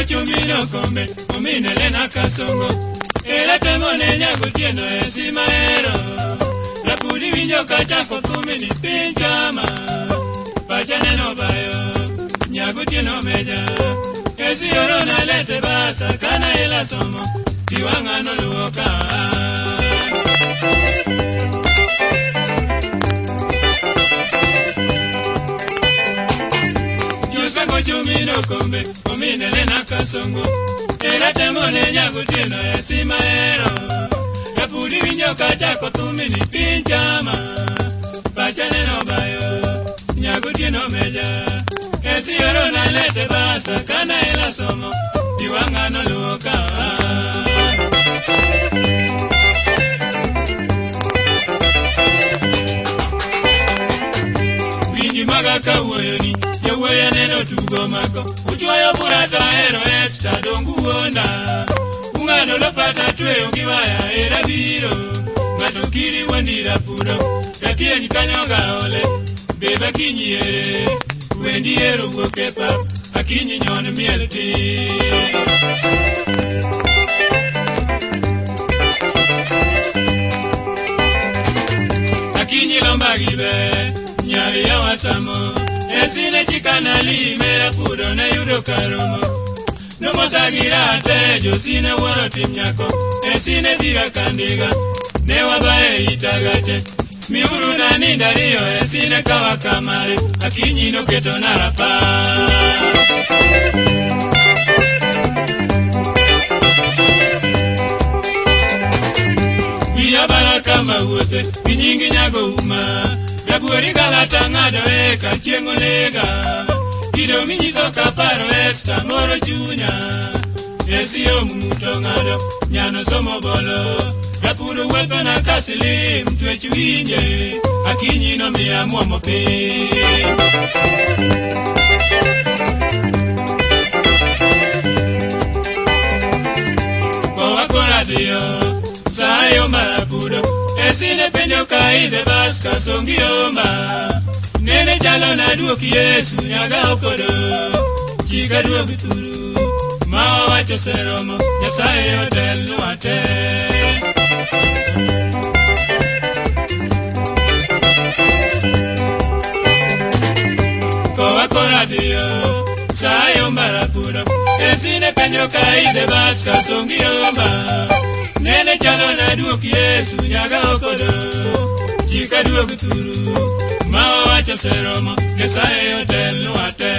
chumino kombe omine Lena Kasongo era temone Nyagotieno esi mahero Rapudi winjo kachako thumi ni piny chama pacha neno bayo Nyagotieno meja esi oro nalete basa kana ila somo piwang'a noluoka. Chumino kombe omine Lena Kasongo era temone Nyagotieno esi mahero Rapudi winjo kachako thumi ni piny chama pacha neno bayo Nyagotieno meja esi oro nalete basa kana ila somo piwang'a noluoka. Winji maga kawuoyoni jawuoyo neno tugo mako uchwoyo bura to ahero Esta dongu wuonda ung'ado lopata tweyo gi waya era biro ng'ato kiri wuondi rapudo rapieny kanyo gaole beba kinyi ere wendi ero wuok e pap akinyi nyon miel tir. Akinyi lomba gi be nyari yawa samo esine chikana lime rapudo ne yudo karomo nomosagira te josine wuoro tim nyako esine dhira kandiga ne wabaye itagate miuru na ninda riyo esine kawa kamare akinyi noketo na rapar. Wiya baraka mawuothe gi nyingi nyago uma Rabuori galata ng'ado eka chieng' onega kido minyiso kaparo Esta moro chunya esi omuto ng'ado nyano somo bolo Rapudo wuotho na kasilim twech winje akinyi nomiya muomo piny. Kowa kora dhiyo sayo marapudo esine penjo ka idhe bas kasongi omba nene chalo na duok Yesu nyaga okodo chika duog thuru ma wawacho seromo Nyasaye otelnwa te. Kowa kora dhiyo sayo marapudo esine penjo ka idhe bas kasongi omba nene chalo na duok Yesu nyaga okodo chika duog thuru ma wawacho seromo Nyasaye otelnwa te.